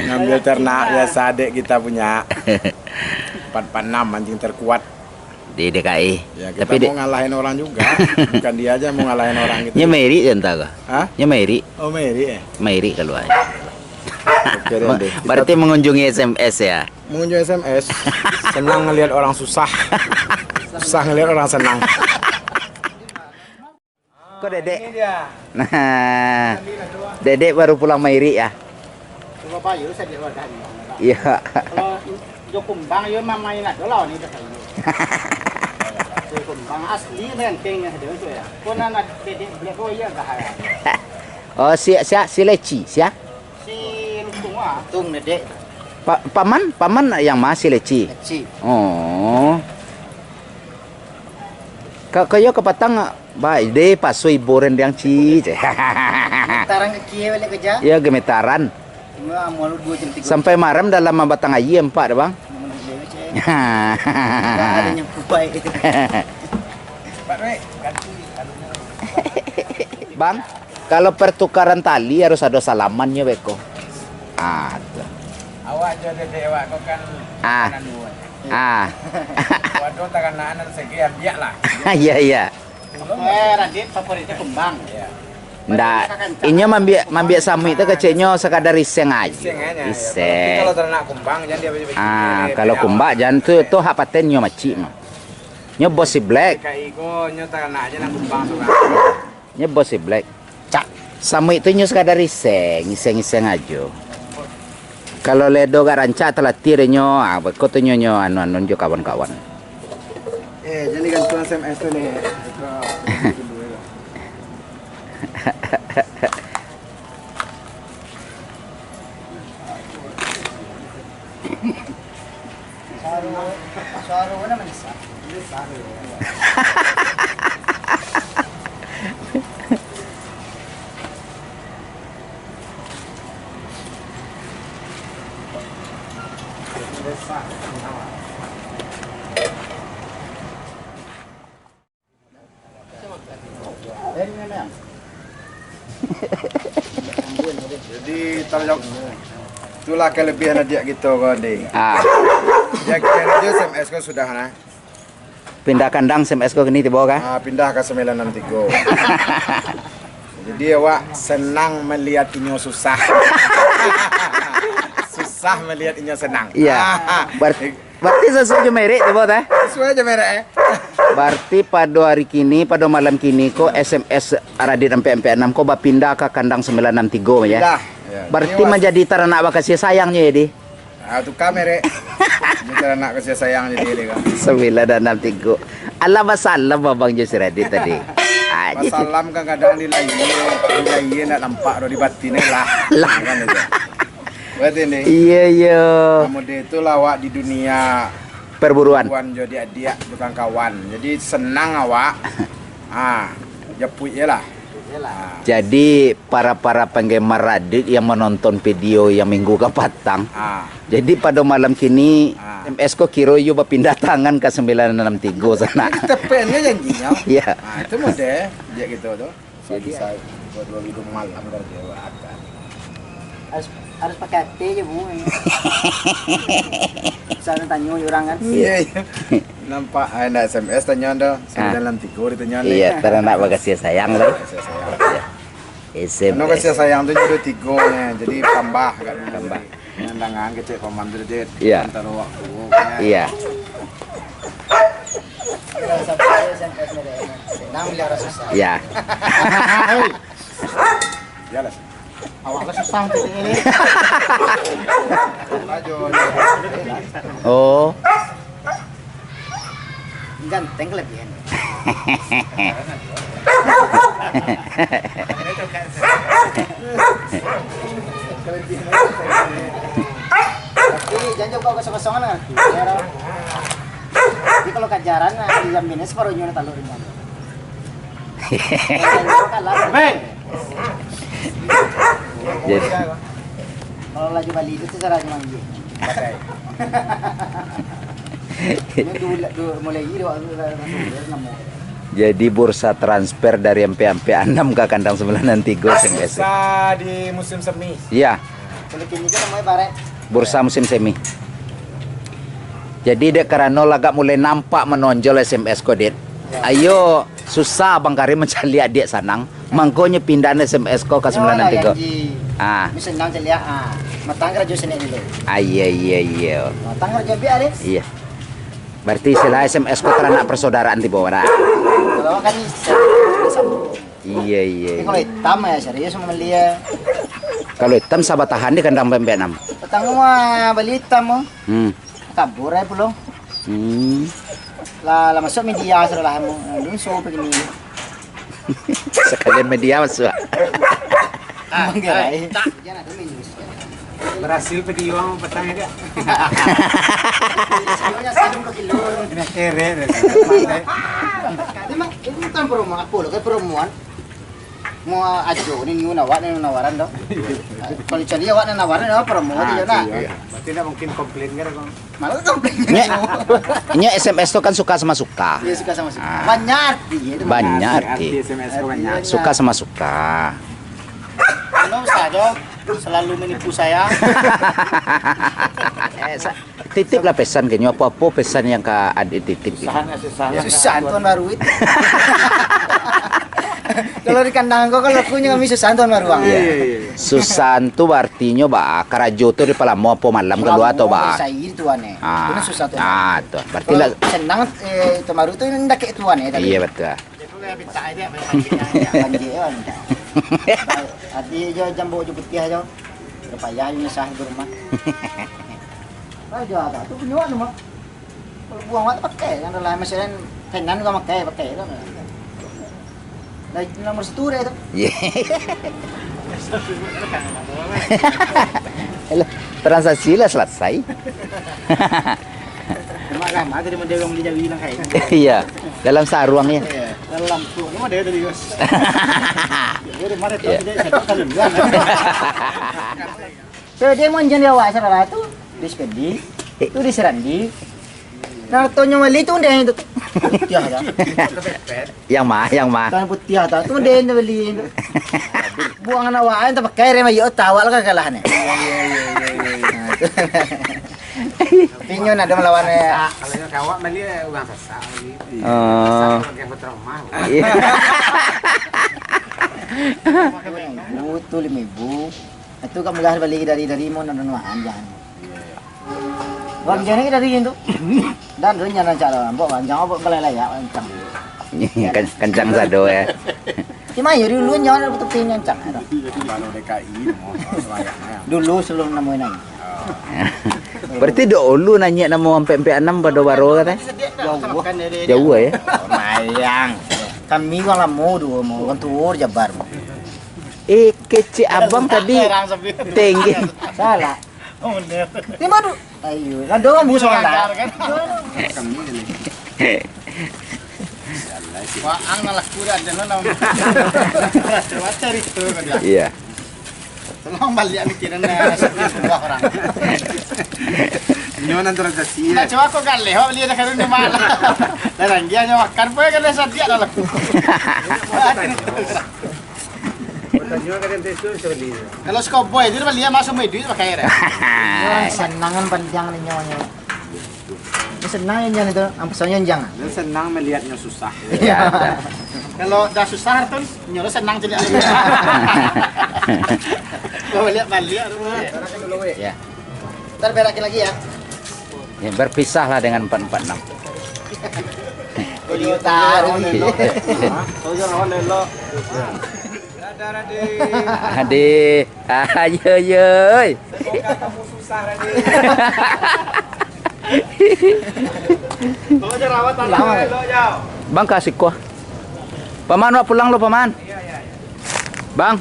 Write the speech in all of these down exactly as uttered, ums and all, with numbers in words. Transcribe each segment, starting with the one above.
Ngambil ternak biasa, dek kita punya. Empat empat enam anjing terkuat. Di D K I. Ya, kita Tapi dek mau ngalahin orang juga. Bukan dia aja mau ngalahin orang gitu. Nyo Mairik je entah ko? Hah? Nyo Mairik. Oh, Mairik, eh? Mairik kalua. Oke, deh, Ma-, deh. Kita Berarti mengunjungi S M S ya? Mengunjungi S M S. Senang ngelihat orang susah. Susah ngelihat orang senang. Ko Dedek. Nah, Dedek baru pulang Mairik ya? Surabaya saja lah dari. Iya. Kalau jo kumbang, yo mamain ado lah ni dah kayu. Jo kumbang asli renteng ado tu ya. Ko nan Dedek Black ko iya gahar. Oh, si, si, si Leci, sia? Si Lutung ah. Lutung, Dedek. Pa-, paman, paman yang ma si Leci? Leci. Oh. Ka-, kayo kapatang, ba, deh, paso ibo rendiang, Ci. Tarang kaki balik kerja. Iya, gemetaran. Cuma amuah lu dua jam, tiga jam. Sampai maram dalam batang aia empat dah, Bang. Menurut dia, Cek. Nggak ada yang kupai. Bang, kalau pertukaran tali harus ado salamannyo beko. Ah, tu. Awak jo dedek awak ko kan Ah. Kanan dua. Ah. Waduh, takanaan segi ambiak lah. Iya, iya. Eh, Radit favoritnya kumbang. Iya. Ndak, inyo mambiak, mambiak samuik tu keceknyo sakadar iseng aja. Iseng aja, ya. Iseng. Tapi kalau ternak kumbang, jangan dia baju-baju Ah, ini, kalau dia kumbang, jangan tu, tu hak patennyo macik mah. Nyo bos si Black. Kayak iko, nyo ternak aja nang kumbang tu kan. Nyo bos si Black. Cak. Samuik tu nyo sakadar iseng, iseng-iseng ajo. Kalau ledo gak rancak, talatih deh nyo, ah, beko tu nyo, nyo anu-anu jo kawan-kawan. Eh, jadi gantuan S M S tu ni. Suaro, suaro mana menyesal? Jadi, tolong, itulah kelebihan adik kita ko, Ding. Ah. Ya, kira aja S M S ko sudah, nah. Pindah kandang S M S ko kini tibo kah? Ah, pindah ka sembilan enam tiga. Jadi, awak senang melihat inyo susah. Susah melihat inyo senang. Iya. Ah. Ber-, Berarti sasuai jo merek tu, Bos, eh? Sasuai jo merek, eh. Berarti pado hari kini, pado malam kini ko, S M S Radit ampek ampek anam ko bapindah ka kandang sembilan enam tiga, ya? Pindah. Ya. Berarti manjadi taranak bakasih sayangnyo, ya, Di? Ah, tukar merek. Ini taranak kasih sayang jadi dia kan. Sembilan enam tiga. Alah, basalam abang jo si Radit tadi. Ah, basalam kadang-kadang di layar, di layar ndak nampak doh, di batin lah. Lah. Kan itu. Berarti ni. Iya, iya. Namun dia itulah awak di dunia perburuan. Perburuan jo adik-adik, jo kawan-kawan. Jadi senang awak. Ah, japuik je lah. Ah. Jadi para-para penggemar Radit yang menonton video yang minggu kapatang. Ah. Jadi pado malam kini, ah, M S ko kiro iyo bapindah tangan ka sembilan enam tiga sana. Tapi tepatnyo janjinyo. Iya. Ah, itu model dia gitu tu. Jadi, bisa dua, dua video malam kalau dia akan. Harus, harus pakai hati aja, Bu. Bisa tanyo orang kan. Iya, iya. Nampak, ah, ndak S M S tanyo dah. Ah. Sembilan enam tiga ditanyo ni. Iya, karena nak bakasih sayang, kan? Kasih sayang. Iya. S M S. Anu kasih sayang tu jadi tiga ni, jadi tambah kan. Tambah. Pandangan kecek paman tu dia. Iya. Antara waktu, kan. Iya. Senang melihara susah. Iya. Iyalah. Awak lah susah untuk ini. Oh. Ganteng kelebihan. Tapi jangan jauh kau kosong-kosongan lah. Jadi kalau kajaran, nah, di jaminnya separuhnya udah talu rumah. Hei! Jadi. Kalau lagi Bali itu cara cuma gitu. Ini dulu, dulu, mulai ini, dua, dua, dua, dua, nama. Jadi, bursa transfer dari Ampek-Ampek Anam ka kandang sembilan enam tiga Ah, S M S. Susah di musim semi. Iya. Kalau kini kan namanya baret. Bursa musim semi. Jadi, dek karano lagak mulai nampak manonjol S M S ko, Dit. Ya. Ayo, susah Abang Karim mancaliak Diak Sanang. Mangkonyo pindahan S M S ko ka sembilan enam tiga. Janji. Ah. Ini senang caliak, ah. Matang karajo sinan dulu. Ah, iya, iya, iya. Matang karajo biak, Dit. Iya. Berarti istilah S M S ko taranak persaudaraan tibo, dak? Kalau kan ini sama. Iya, iya, Tapi kalau iya. Hitam ya serius membeli ya. Kalau hitam, saba tahan di kandang Ampek-Ampek Anam. Petang mah beli hitam mah. Hmm. Kabur aja pulang. Hmm. Lah, lah masuk media sudah lah, mau dulu suruh begini. Sekalian media masuk. Ah, manggarai. Eh, tak. Berhasil video ang petang ya, Kak? Videonya satu kilo. Ini kere deh. Memang ini bukan promo, apa lo, kayak promoan. Mau ajo ni, niun awak ni nawaran dah. Kalau cari awak ni nawaran, apa promo Ah, tu, nah. Iya. Berarti ndak mungkin komplain kan, Bang? Malah komplain. Nyo, nyo S M S tu kan suka sama suka. Iya, suka sama suka. Ah. Banyak arti, ya, itu Banyak arti. Arti S M S tu banyak. Artinya Suka sama suka. Anda usah dong selalu menipu saya. Eh, sa-, titiplah pesan ke nyo, apa-apa pesan yang ka adik titip. Susah, susah. Ya, susah, Tuan Baru itu. Kalau di kandang ko, kalau aku nyo kami susah, Tuan Baru, Bang. Iya, iya, iya. Susah tu artinyo ba, karajo tu di palamo apo malam kalua atau ba. Sai tuan, eh. Ah. Itu susah, Tuan. Ah, tu. Berarti Kalau lah senang, eh, Tuan Baru tu ndak kek tuan, eh, tadi. Iya, betul. Banjir, kan. Ati jo jambok jo putiah jo. Udah payah jo nyusah di rumah. Aja tak tu punya awak tu mah. Kalau buang awak tu pakai, kan dalam mesin kainan juga pakai, pakai tu. Dari nomor satu dia tu. Iya. Alah, transaksi lah selesai. Cuma lama tadi mau dia orang beli jawi lah kain. Iya, dalam sarung ya. Iya, dalam tu. Cuma dia tadi, Bos. Dia rumah dia tu, Iya. Dia satu kali dua. So, dia mau janji awak saudara tu, di Spedi, tu di Serandi. Nah, tonyo beli tu dia tu. Putiah dah. Yang mah, yang mah. Tanah putiah dah. Tu dia tu beli tu. Buang anak awak, yang terpakai rem ayo tawak lah kalah ni. Inyo nak ada melawan, eh. Kalau yang kawak beli, eh, orang Sasak beli. Oh. Sasak orang yang bertrauma. Iya. Dua ribu tu lima ribu. Itu kan mudah beli dari, dari mau nonton makan jangan. Iya, iya. Wah, biasanya dari itu. Dan rencana cara buat panjang apa belai layak kencang. Kan-, kencang sado ya. Cuma ya dulu nyawa ada betul kencang. Kalau D K I mau selayaknya. Dulu sebelum nemuin aja. Berarti dok ulu nanya nama Ampek-Ampek Anam pado baro kata? Jauh. Jauh ya? Mayang. Kami orang lama dulu mau orang tua Jabar. Eh, kecek abang tadi tinggi. Salah. Oh, bener. Ni baru. Ayo, kan dorong busuk kan? Kan? Kami ni. Wah, ang malah kurang je, no, no. Coba cari tu, kan, ya. Iya. Tolong balik mikiran, eh, sebuah orang. Ini mana transaksi, Nah, ya? Coba kok galeh, awak beli ada karun di mana? Dan dia hanya makan, pun kan dah sadiak dah laku. Bertanya kan yang tesu, saya beli. Kalau si koboi tu, dia beli masuk duit pakai dah. Senangan panjang ni nyawanya. Ini senang yang jangan itu, ampesannya jangan. Dia senang melihatnya susah. Iya, ada. Kalau dah susah tu, nyuruh senang jadi. Kalau balik-balik. Iya. Ntar berakin lagi ya. Ya, berpisahlah dengan empat empat enam. Beliau taruh. Iya. Ade. Ayo, yo. Bang, kasih kuah. Paman, wak pulang lo, Paman. Bang.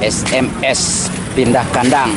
S M S pindah kandang.